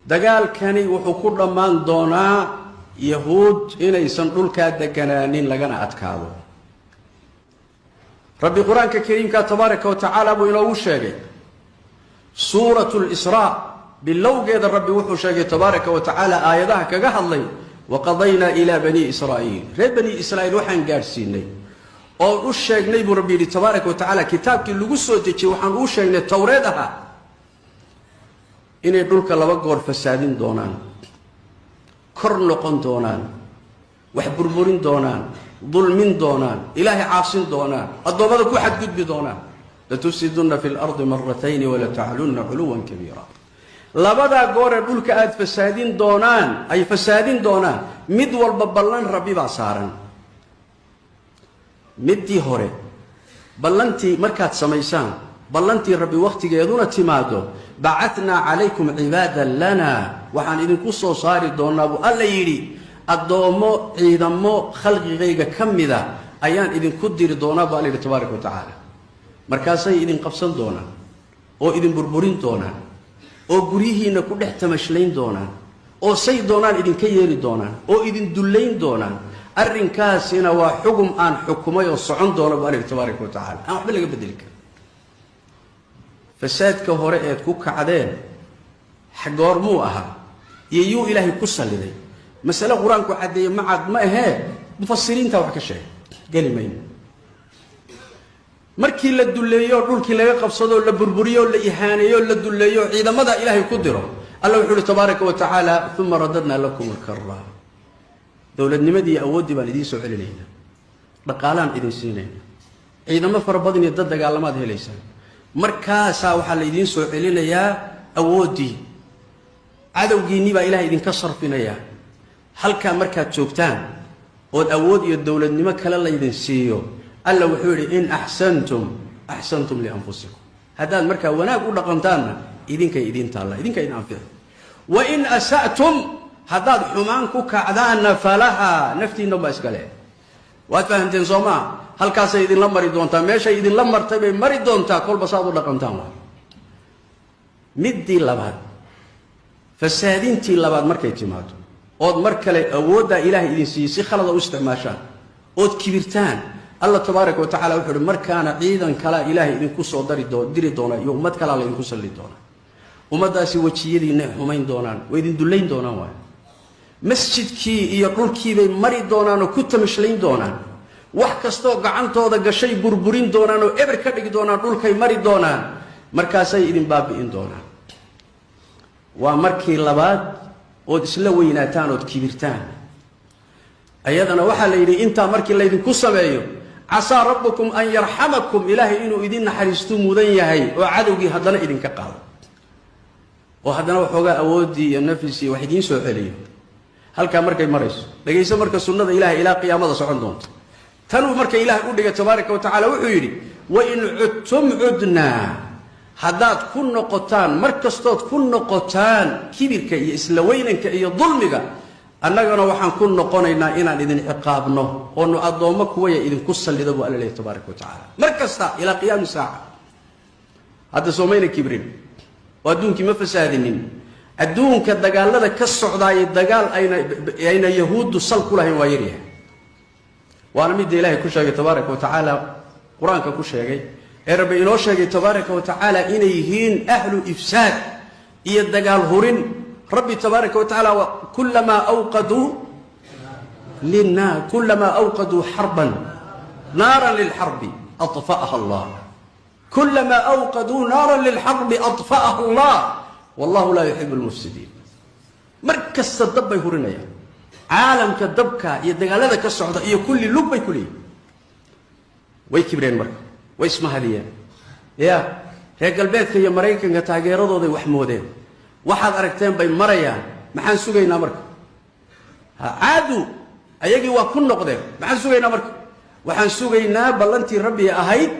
Dagaalkani wuxuu ku dhammaan doonaa Yahuud inaysan dhulkaa deganaanin, lagana adkaado. Rabbi Qur-aanka Kariimka tabaaraka wa tacaala buu inoogu sheegay Suurat Lisraa bilowgeeda. Rabbi wuxuu sheegay tabaaraka wa tacaala aayadaha kaga hadlay: "Waqadaynaa ilaa Bani Israa'iil", reer Bani Israa'iil waxaan gaadhsiinay oon u sheegnay buu Rabbi yidhi tabaaraka wa tacaala, kitaabkii lagu soo dejiyey waxaan uu sheegnay, Towreed ahaa, inay dhulka laba goor fasaadin doonaan, kor noqon doonaan, wax burburin doonaan, dulmin doonaan, Ilaahay caasin doonaan, addoommada ku xadgudbi doonaan. "Latufsidunna fi lardi maratayni walataclunna culuwan kabiira." Labadaa gooree dhulka aada fasaadin doonaan, ay fasaadin doonaan, mid walba ballan Rabbi baa saaran. Middii hore, ballantii markaad samaysaan, ballantii Rabbi wakhtigeeduna timaado, "bacatnaa calaykum cibaadan lana", waxaan idinku soo saari doonaa buu Alla yidhi, addoommo, ciidamo khalqigayga ka mida ayaan idinku diri doonaa buu Alla yidhi tabaaraka wa tacaala. Markaasay idin qabsan doonaan oo idin burburin doonaan oo guryihiinna ku dhex tamashlayn doonaan oo say doonaan idinka yeeli doonaan oo idin dullayn doonaan. Arrinkaasina waa xugum aan xukumay oo socon doona buu Alla yidhi tabaaraka wa tacala, aan waxba laga bedeli karin. Fasaadka hore eed ku kacdeen goormuu ahaa iyo yuu Ilaahay ku salliday? Masale Qur-aanku caddeeye macad ma ahee, mufasiriinta wax ka sheegay geli mayno. Markii la dulleeyo, dhulkii laga qabsadoo la burburiyo, la ihaaneeyo, la dulleeyo, ciidamada Ilaahay ku diro, Alla wuxuu uhi tabaaraka wa tacaala: "Uma radadnaa lakum alkara", dowladnimadii iyo awooddii baan idiin soo celinaynaa, dhaqaalaan idin siinayna, ciidamo fara badan iyo dad dagaalamaad helaysaan. Markaasaa waxaa la idiin soo celinayaa awooddii, cadowgiinnii baa Ilahay idinka sarfinayaa. Halkaa markaad joogtaan ood awood iyo dowladnimo kale laydin siiyo, Alla wuxuu yidhi: "In axsantum axsantum lianfusikum", haddaad markaa wanaag u dhaqantaanna idinkay idiin taalla, idinka idin anfici. "Wa in asa'tum", haddaad xumaan ku kacdaanna, "falahaa", naftiinna baa iska leh. Waad fahamteen, soo maa? Halkaasay idinla mari doontaa, meeshay idinla martay bay mari doontaa, kolba saaad u dhaqantaan. Waa middii labaad. Fasaadintii labaad markay timaado ood mar kale awooddaa Ilaahay idin siiyey si khalada u isticmaashaan ood kibirtaan, Alla tabaaraka wa tacala wuxu uhi: markaana ciidan kalaa Ilaahay idinku soo dari diri doonaa iyo ummad kalaa laydinku salli doonaa. Ummaddaasi wejiyadiinay xumayn doonaan, way idin dullayn doonaan, waay masjidkii iyo dhulkiibay mari doonaan oo ku tamashlayn doonaan, wax kastoo gacantooda gashay burburin doonaan oo eber ka dhigi doonaan, dhulkay mari doonaan, markaasay idin baabi'in doonaan. Waa markii labaad ood isla weynaataan ood kibirtaan. Ayadana waxaa la yidhi, intaa markii laydinku sameeyo, "casaa rabbukum an yarxamakum", Ilaahay inuu idin naxariistu mudan yahay oo cadowgii haddana idinka qaado oo haddana waxoogaa awooddii iyo nafisii wax idiin soo celiyo. Halkaa markay marayso, dhegayso marka sunnada Ilahay ilaa qiyaamada socon doonto. Tanuu marka Ilaahay u dhigay tabaaraka wa tacala, wuxuu yidhi: "Wain cudtum cudnaa", haddaad ku noqotaan, mar kastood ku noqotaan kibirka iyo isla weynanka iyo dulmiga, annagana waxaan ku noqonaynaa inaan idin ciqaabno oonu addoommo kuwaya idinku sallido buu Alla leeyahy tabaaraka wa tacaala, mar kasta ilaa qiyaami saaca. Hadda soomayna kibrin oo adduunkii ma fasaadinin? Adduunka dagaalada ka socdaayay, dagaal ayna Yahuuddu sal ku lahayn waa yaryahay. Waana midda Ilaahay ku sheegay tabaaraka wa tacaala, Qur-aanka ku sheegay ee Rabbi inoo sheegay tabaaraka wa tacaala inay yihiin ahlu ifsaad iyo dagaal hurin. Rabbi tabaaraka wa tacaala: "Kulamaa awqaduu xarban, naaran lilxarbi, adfa'aha Allah. Kulamaa awqaduu naaran lilxarbi adfa'aha Allah, wallahu laa yuxibu lmufsidiin." Mar kasta dab bay hurinayaan. Caalamka dabka iyo dagaalada ka socda iyo kulli lug bay ku leeyihin. Way kibreen marka, way ismahadiyeen. Ya reer galbeedka iyo Maraykanka taageeradooday wax moodeen. Waxaad aragteen bay marayaan. Maxaan sugaynaa marka? Caadu ayagii waa ku noqdeen. Maxaan sugaynaa marka? Waxaan sugaynaa ballantii Rabbi ahayd: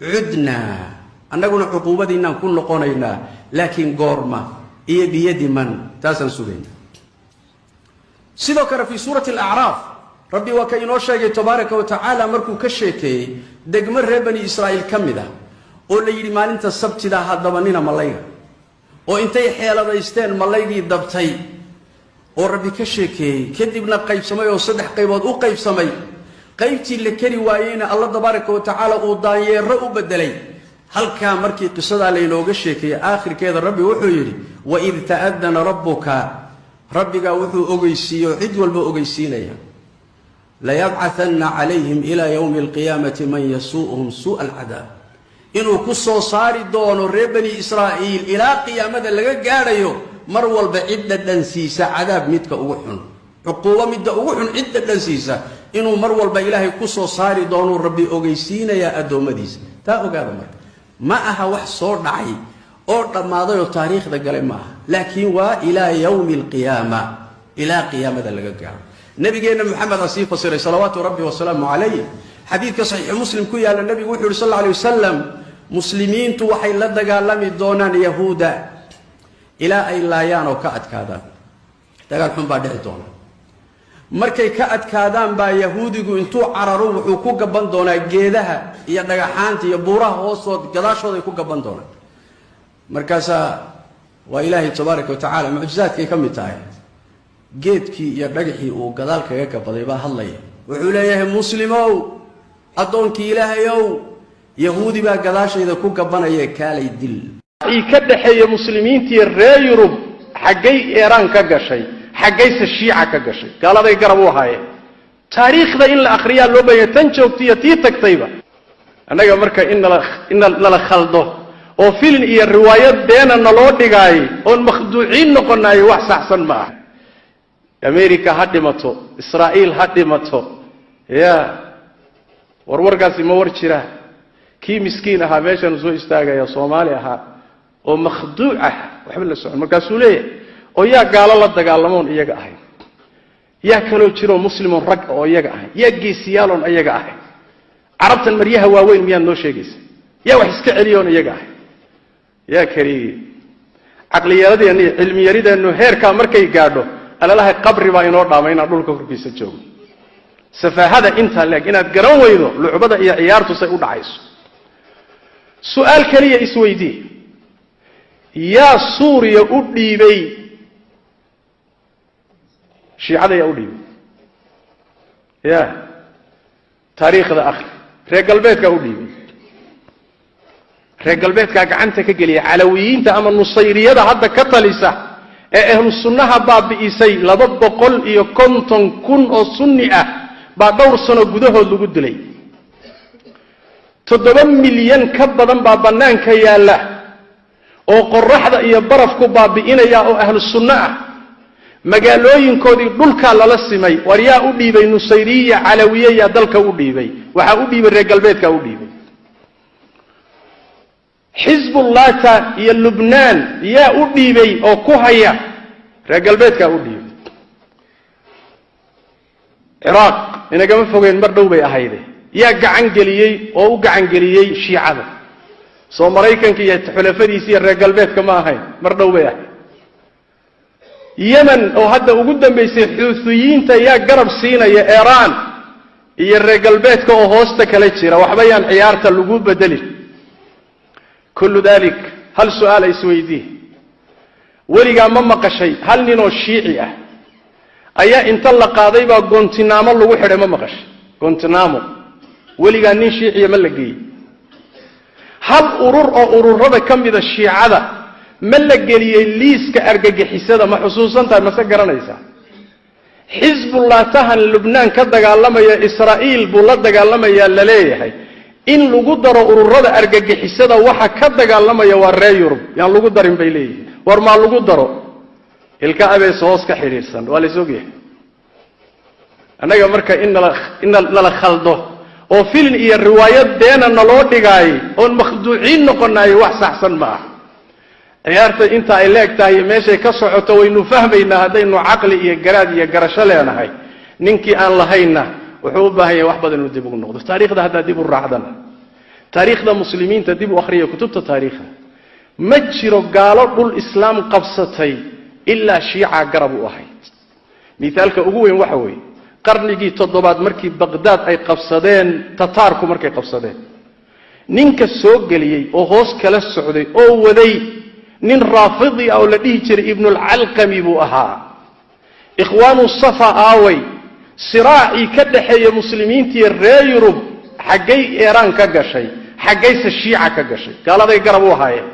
"Cudnaa", annaguna cuquubadiinaan ku noqonaynaa, laakiin goorma iyo biyadi man, taasaan sugaynaa. Sidoo kale fii Suurati Alacraaf Rabbi waa ka inoo sheegay tabaaraka wa tacaala, markuu ka sheekeeyey degmo reer Bani Israa'iil ka mid ah oo la yidhi: maalinta Sabtida haddaba nina malayga. Oo intay xeeladaysteen malaygii dabtay oo Rabbi ka sheekeeyey, kadibna qaybsamay oo saddex qaybood u qaybsamay, qaybtii la keri waayeyna Alla tabaaraka wa tacaala uu daanyeero u bedelay. Halkaa markii qisadaa laynooga sheekeeyey, aakhirkeeda Rabbi wuxuu yidhi: "Waid ta'adana rabbuka", Rabbigaa wuxuu ogeysiiye oo cid walba ogeysiinaya, "layabcahanna calayhim ilaa yowmi alqiyaamati man yasuu'uhum suu'a alcadaab", inuu ku soo saari doono reer Bani Israa'iil ilaa qiyaamada laga gaadhayo mar walba cid dhadhansiisa cadaab midka ugu xun, cuquubo midda ugu xun cid dhadhansiisa inuu mar walba Ilaahay ku soo saari doonuu Rabbi ogeysiinayaa addoommadiisa. Taa ogaada. Marka ma aha wax soo dhacay oo dhammaaday oo taariikhda galay ma aha, laakiin waa ilaa yowmi alqiyaama, ilaa qiyaamada laga gaaro. Nabigeenna Maxamed a sii fasiray, salawaatu Rabbi wasalaamu calayh. Xadiidka Saxiixu Muslim ku yaalla, nabigu wuxu yidhi sal alla alay wasalam: "Muslimiintu waxay la dagaalami doonaan Yahuuda ilaa ay laayaan oo ka adkaadaan. Dagaal xun baa dhici doona. Markay ka adkaadaan baa Yahuudigu intuu cararo wuxuu ku gaban doonaa geedaha iyo dhagaxaanta iyo buuraha hoostood, gadaashooday ku gaban doonaan. Markaasaa waa Ilaahay tabaaraka wa tacaala mucjizaadkay ka mid tahay, geedkii iyo dhagaxii uu gadaal kaga gabaday baa hadlaya. Wuxuu leeyahay: 'Muslimow, addoonkii Ilaahayow, Yahuudi baa gadaashayda ku gabanaya, kaalay dil.'" Ka dhexeeya muslimiintii reer Yurub xaggay Eeraan ka gashay, xaggayse Shiica ka gashay? Gaaladay garab u ahaayeen. Taariikhda in la akhriyaa loo baahanya, tan joogtaiyo tii tagtayba. Annaga marka in nala in nala khaldo oo filin iyo riwaayad beena naloo dhigaayay oon makhduuciin noqonaayo, wax saxsan ma aha. America ha dhimato, Israa'iil ha dhimato, ya warwarkaasi ma war jiraa? Kii miskiin ahaa meeshaanu soo istaagaya, Soomaali ahaa oo makhduuc ah, waxba la socon, markaasuu leeyahay: "Oo yaa gaalo la dagaalamoon iyaga ahayn? Yaa kaloo jiroo muslimoon rag oo iyaga ahayn? Yaa geesiyaaloon iyaga ahayn? Carabtan maryaha waaweyn miyaad noo sheegaysa? Yaa wax iska celiyoon iyaga ahayn?" Yaa kariigi, caqliyaradeenna iyo cilmiyarideennu heerkaa markay gaadho, alalahay qabri baa inoo dhaama inaan dhulka korkiisa joogo. Safaahada intaa leeg inaad garan weydo lucbada iyo ciyaartu say u dhacayso. Su-aal keliya isweydii: yaa Suuriya u dhiibay Shiicada? Yaa u dhiibay? Ya taariikhda akhri. Reer galbeedkaa u dhiibay, reer galbeedkaa gacanta ka geliya. Calawiyiinta ama Nusayriyada hadda ka talisa ee ahlu sunnaha baabi'isay, 250,000 oo Sunni ah baa dhowr sano gudahood lagu dilay. 7 milyan ka badan baa bannaanka yaalla oo qoraxda iyo barafku baabi'inaya oo ahlu sunno ah. Magaalooyinkoodii dhulkaa lala simay. War yaa u dhiibay Nusayriya, Calawiye? Yaa dalka u dhiibay? Waxaa u dhiibay reer galbeedkaa u dhiibay. Xisbullata iyo Lubnaan yaa u dhiibay oo ku haya? Reer galbeedkaa u dhiibay. Ciraaq inagama fogeen, mar dhow bay ahayde, yaa gacan geliyey oo u gacan geliyey Shiicada? Soo Maraykanka iyo xulafadiisa iyo reer galbeedka ma ahayn? Mar dhow bay ahayd. Yemen oo hadda ugu dambaysay, Xuusiyiinta yaa garab siinaya? Eeraan iyo reer galbeedka oo hoosta kala jira. Waxba yaan ciyaarta lagu bedelin. Kullu dalik, hal su-aala isweydii: weligaa ma maqashay hal ninoo Shiici ah ayaa inta la qaaday baa Gontinaamo lagu xidhay? Ma maqashay Gontinamo weligaa nin Shiiciya ma la geeyey? Hal urur oo ururada ka mida Shiicada ma la geliyey liiska argagixisada? Ma xusuusan tahay mase garanaysaa? Xisbullahtahan Lubnaan ka dagaalamaya, Israa'iil buu la dagaalamayaa la leeyahay, in lagu daro ururada argagixisada waxa ka dagaalamaya waa reer Yurub. Yaan lagu darin bay leeyihiin. War maa lagu daro? Ilka abees hoos ka xidhiidhsan waa lays ogyahay. Annaga marka in nala in nala khaldo oo filin iyo riwaayad beena naloo dhigaayay oon makhduuciin noqonaayo, wax saxsan ma aha. Ciyaarta inta ay leeg tahay iyo meeshay ka socoto waynu fahmaynaa haddaynu caqli iyo garaad iyo garasho leenahay. Ninkii aan lahaynna wuxuu u baahan yahay wax badan inuu dib ugu noqdo taariikhda. Haddaa dib u raacdana taariikhda muslimiinta, dib u akhriya kutubta taariikhda, ma jiro gaalo dhul Islaam qabsatay ilaa Shiica garab u ahayd. Mithaalka ugu weyn waxa weeye qarnigii toddobaad markii Baqdaad ay qabsadeen Tataarku, markay qabsadeen, ninka soo geliyey oo hoos kala socday oo waday Nin raafidi ah oo la dhihi jiray Ibnulcalqami buu ahaa. Ikhwaanu Safa aaway? Siraacii ka dhexeeya muslimiintiiyo reer Yurub xaggay Eeraan ka gashay, xaggayse Shiica ka gashay? Gaaladay garab u ahaayeen.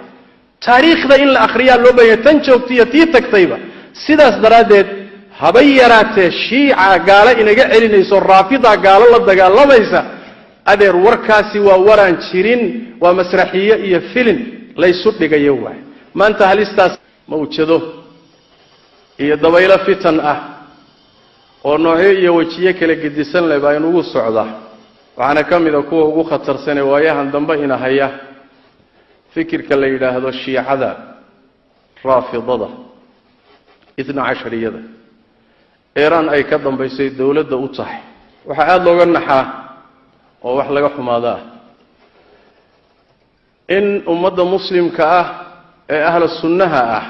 Taariikhda in la akhriyaa loo baahanya, tan joogtaiyo tii tagtayba. Sidaas daraaddeed habay yaraatee Shiica gaalo inaga celinayso, Raafida gaalo la dagaalamaysa, adeer warkaasi waa waraan jirin, waa masraxiyo iyo filin laysu dhigayo waay. Maanta halistaas mawjado iyo dabaylo fitan ah oo noocyo iyo wejiyo kala gedisan leh baa inugu socda. Waxaana ka mida kuwa ugu khatarsanee waayahan dambe ina haya fikirka la yidhaahdo Shiicada Raafidada itna cashariyada, Eeraan ay ka dambaysay dowladda u tahay. Waxaa aada looga naxaa oo wax laga xumaado ah in ummadda muslimka ah ee ahlu sunnaha ah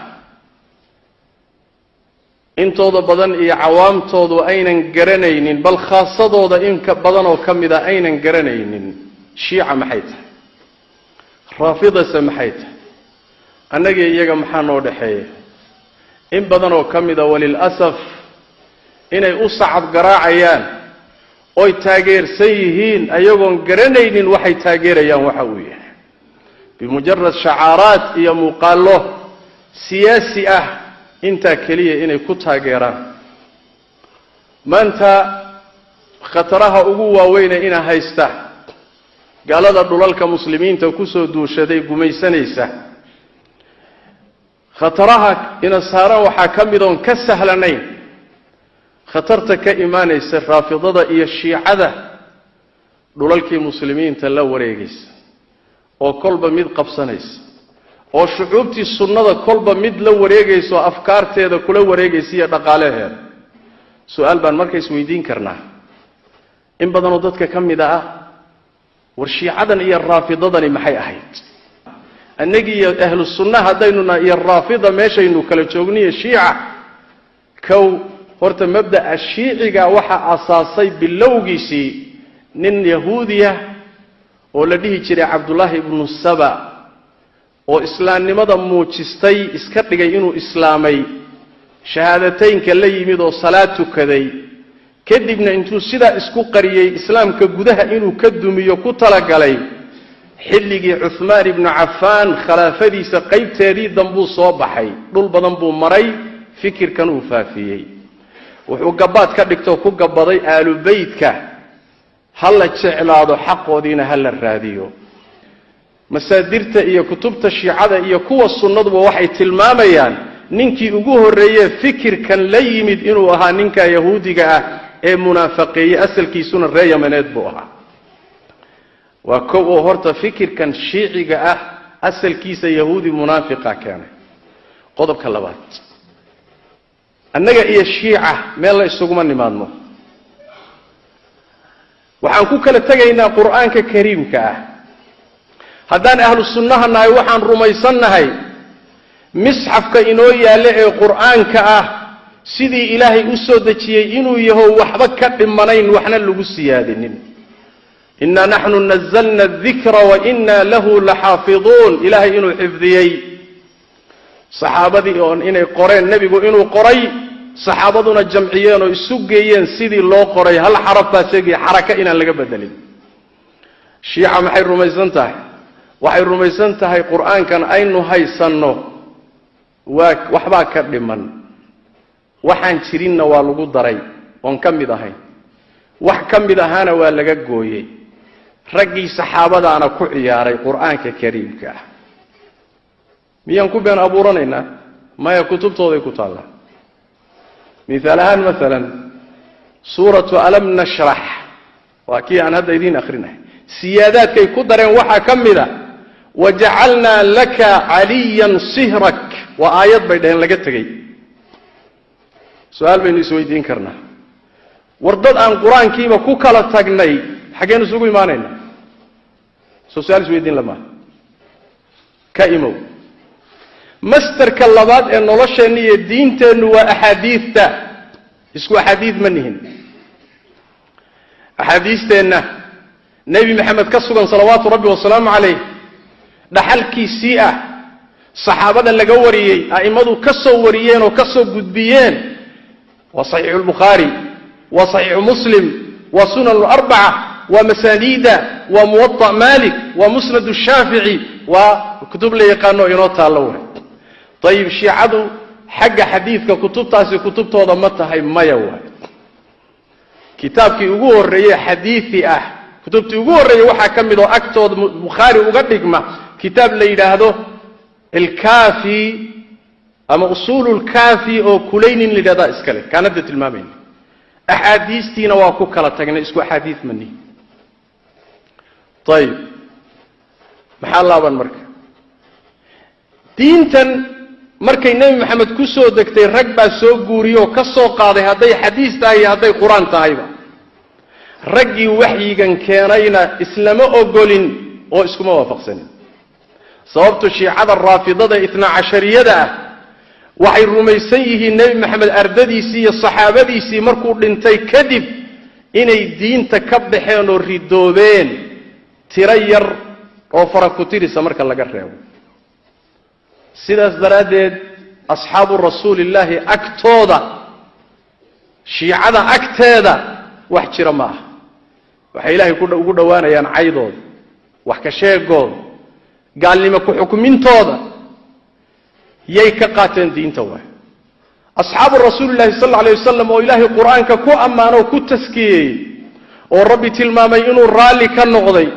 intooda badan iyo cawaamtoodu aynan garanaynin, bal khaasadooda inka badan oo ka mida aynan garanaynin Shiica maxay tahay, Raafidase maxay tahay, annagii iyaga maxaa noo dhexeeya. In badan oo ka mida walilasaf inay u sacab garaacayaan oy taageersan yihiin ayagoon garanaynin waxay taageerayaan waxa uu yahay, bimujarad shacaaraat iyo muuqaallo siyaasi ah intaa keliya inay ku taageeraan. Maanta khataraha ugu waaweyne ina haysta, gaalada dhulalka muslimiinta kusoo duushaday gumaysanaysa, khataraha ina saaran waxaa ka mid oon ka sahlanayn khatarta ka imaanaysa Raafidada iyo Shiicada dhulalkii muslimiinta la wareegaysa oo kolba mid qabsanaysa, oo shucuubtii sunnada kolba mid la wareegaysa oo afkaarteeda kula wareegaysa iyo dhaqaalaheeda. Su-aal baan marka isweydiin karnaa in badanoo dadka ka mida ah: war Shiicadan iyo Raafidadani maxay ahayd? Annagii iyo ahlu sunna haddaynu nahay iyo Raafida meeshaynu kala joogniyo Shiica. Kow, horta mabda'a shiiciga waxaa asaasay bilowgiisii nin yahuudiya oo la dhihi jiray Cabdullaahi ibnu Saba, oo islaamnimada muujistay, iska dhigay inuu islaamay, shahaadateynka la yimid oo salaad tukaday, kadibna intuu sidaa isku qariyey islaamka gudaha inuu ka dumiyo ku talagalay. Xilligii Cuhmaan ibnu Cafaan khilaafadiisa qaybteedii dambuu soo baxay, dhul badan buu maray, fikirkan uu faafiyey. Wuxuu gabaad ka dhigtoo ku gabaday aalubeytka ha la jeclaado, xaqoodiina ha la raadiyo. Masaadirta iyo kutubta Shiicada iyo kuwa sunnaduba waxay tilmaamayaan ninkii ugu horreeyee fikirkan la yimid inuu ahaa ninka yahuudiga ah ee munaafaqeeyey, asalkiisuna reer Yamaneed buu ahaa. Waa kow oo horta fikirkan shiiciga ah asalkiisa yahuudi munaafiqa keenay. Qodobka labaad, annaga iyo Shiica meel la isuguma nimaadno. Waxaan ku kala tegaynaa Qur-aanka kariimka ah. Haddaan ahlu sunnaha nahay, waxaan rumaysannahay misxafka inoo yaalla ee Qur-aanka ah sidii Ilaahay u soo dejiyey inuu yaho, waxba ka dhimanayn, waxna lagu siyaadinin. "Innaa naxnu nazalna adikra wa innaa lahu laxaafiduun." Ilaahay inuu xifdiyey, saxaabadii oon inay qoreen, nebigu inuu qoray, saxaabaduna jamciyeen oo isu geeyeen sidii loo qoray, hal xaraf baa sheegaya xaraka inaan laga bedelin. Shiica maxay rumaysan tahay? Waxay rumaysan tahay Qur-aankan aynu haysanno waa waxbaa ka dhiman, waxaan jirinna waa lagu daray oon ka mid ahayn, wax ka mid ahaana waa laga gooyey. Raggii saxaabadaana ku ciyaaray Qur-aanka kariimka ah. Miyaan ku been abuuranaynaa? Maya, kutubtooday ku taallaa. Mihaal ahaan, maalan suuratu Alam Nashrax, waa kii aan hadda idiin akhrinahay, siyaadaadkay ku dareen waxaa ka mid a "wajacalnaa laka caliyan sihrak", waa aayad bay dhaheen laga tegey. Su-aal baynu isweydiin karnaa: war dad aan Qur-aankiiba ku kala tagnay xaggeen isugu imaanaynaa? Soo su-aal isweydiin lamaa ka imow. Masterka labaad ee nolosheenna iyo diinteennu waa axaadiidta. Isku axaadiid ma nihin. Axaadiisteenna Nebi Maxamed ka sugan salawaatu Rabbi wasalaamu calayh, dhaxalkiisii ah, Saxaabada laga wariyey, a'immadu ka soo wariyeen oo ka soo gudbiyeen, waa Saxiixu Lbukhaari, waa Saxiixu Muslim, waa Sunan Alarbaca, waa Masaaniida, waa Muwata' Maalik, waa Musnad Shaafici, waa kutub la yaqaano inoo taallo way. Ayib, shiicadu xagga xadiidka kutubtaasi kutubtooda ma tahay? Maya waay. Kitaabkii ugu horreeye xadiidi ah, kutubtii ugu horreeyey, waxaa ka mid oo agtooda Bukhaari uga dhigma kitaab la yidhaahdo Alkaafi ama Usuulu Lkaafi oo Kulaynin la yidhahdaa iskale. Kaanadda tilmaamayna axaadiistiina waa ku kala tagnay, isku axaadiis manihi. Ayib, maxaa laaban marka? Diintan markay Nebi Maxamed ku soo degtay, rag baa soo guuriyoo ka soo qaaday, hadday xadiis tahay iyo hadday Qur-aan tahayba. Raggii waxyigan keenayna islama ogolin oo iskuma waafaqsanin. Sababtu shiicada raafidada itnaa cashariyada ah waxay rumaysan yihiin Nebi Maxamed ardadiisii iyo saxaabadiisii markuu dhintay kadib inay diinta ka baxeen oo ridoobeen, tiro yar oo fara ku tirisa marka laga reebo. Sidaas daraaddeed asxaabu rasuulillaahi agtooda, shiicada agteeda, wax jira ma aha. Waxay Ilaahay ugu dhowaanayaan caydooda, wax ka sheegooda, gaalnimo ku xukmintooda. Yay ka qaateen diinta waay? Asxaabu rasuulillahi sal alla alay wasalam oo Ilaahay Qur-aanka ku ammaano oo ku taskiyeeyey, oo Rabbi tilmaamay inuu raalli ka noqday,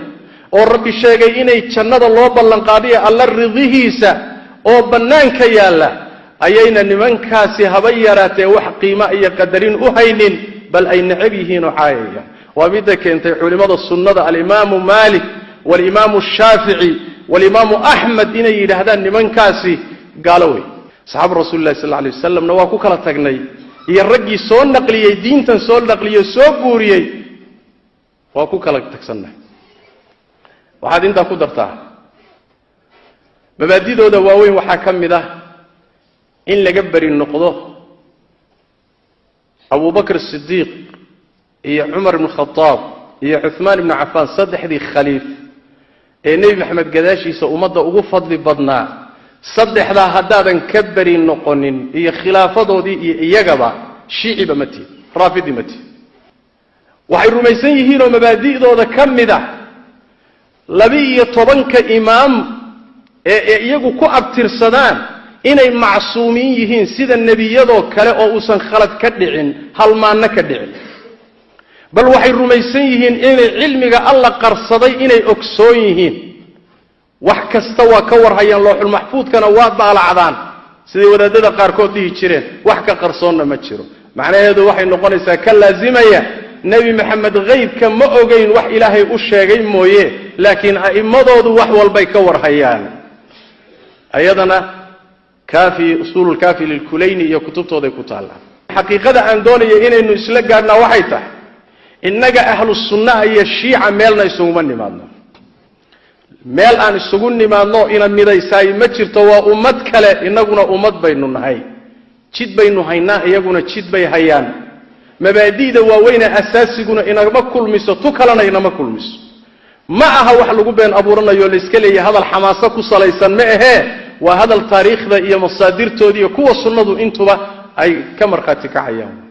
oo Rabbi sheegay inay jannada loo ballanqaadiyo, Alla ridihiisa oo bannaanka yaalla, ayayna nimankaasi haba yaraatee wax qiimo iyo qadarin u haynin, bal ay necab yihiin oo caayayaan. Waa midda keentay culimmada sunnada, Alimaamu Maalik walimaamu Shaafici walimaamu Axmed, inay yidhaahdaan nimankaasi gaalo wey. Asxaabu rasuulillahi sal alay wasalamna waa ku kala tagnay, iyo raggii soo naqliyey diintan, soo naqliyey, soo guuriyey, waa ku kala tagsannahay. Waxaad intaa ku dartaa mabaadidooda waaweyn waxaa ka mid ah in laga beri noqdo Abubakr Sidiiq iyo Cumar ibnu Khadaab iyo Cuhmaan ibnu Cafaan, saddexdii khaliif ee Nebi Maxamed gadaashiisa ummadda ugu fadli badnaa. Saddexdaa haddaadan ka beri noqonin iyo khilaafadoodii iyo iyagaba, shiiciba ma tihin, raafidi ma tihin. Waxay rumaysan yihiinoo mabaadi'dooda ka mid ah 12-ka imaam ee iyagu ku abtirsadaan inay macsuumiin yihiin sida nebiyadoo kale, oo uusan khalad ka dhicin, halmaanno ka dhicin. Bal waxay rumaysan yihiin inay cilmiga Alla qarsaday inay ogsoon yihiin, wax kasta waa ka warhayaan, looxulmaxfuudkana waa daalacdaan, siday wadaadada qaarkood dhihi jireen, wax ka qarsoonna ma jiro. Macnaheedu waxay noqonaysaa ka laasimaya Nebi Maxamed haybka ma ogeyn, wax Ilaahay u sheegay mooye, laakiin a'immadoodu wax walbay ka warhayaan. Ayadana Kaafi, Usuululkaafi lilkulayni iyo kutubtooday ku taallaan. Xaqiiqada aan doonaya inaynu isla gaadhnaa waxay tahay innaga ahlu sunnaha iyo shiica meelna isuguma nimaadno. Meel aan isugu nimaadno ina midaysaay ma jirto. Waa ummad kale, innaguna ummad baynu nahay. Jid baynu haynaa, iyaguna jid bay hayaan. Mabaadi'da waaweyne asaasiguna inama kulmiso, tu kalena inama kulmiso. Ma aha wax lagu been abuuranayo layska leeyahay, hadal xamaaso ku salaysan ma ahee. Waa hadal taariikhda iyo masaadirtoodi iyo kuwa sunnadu intuba ay ka markhaati kacayaan.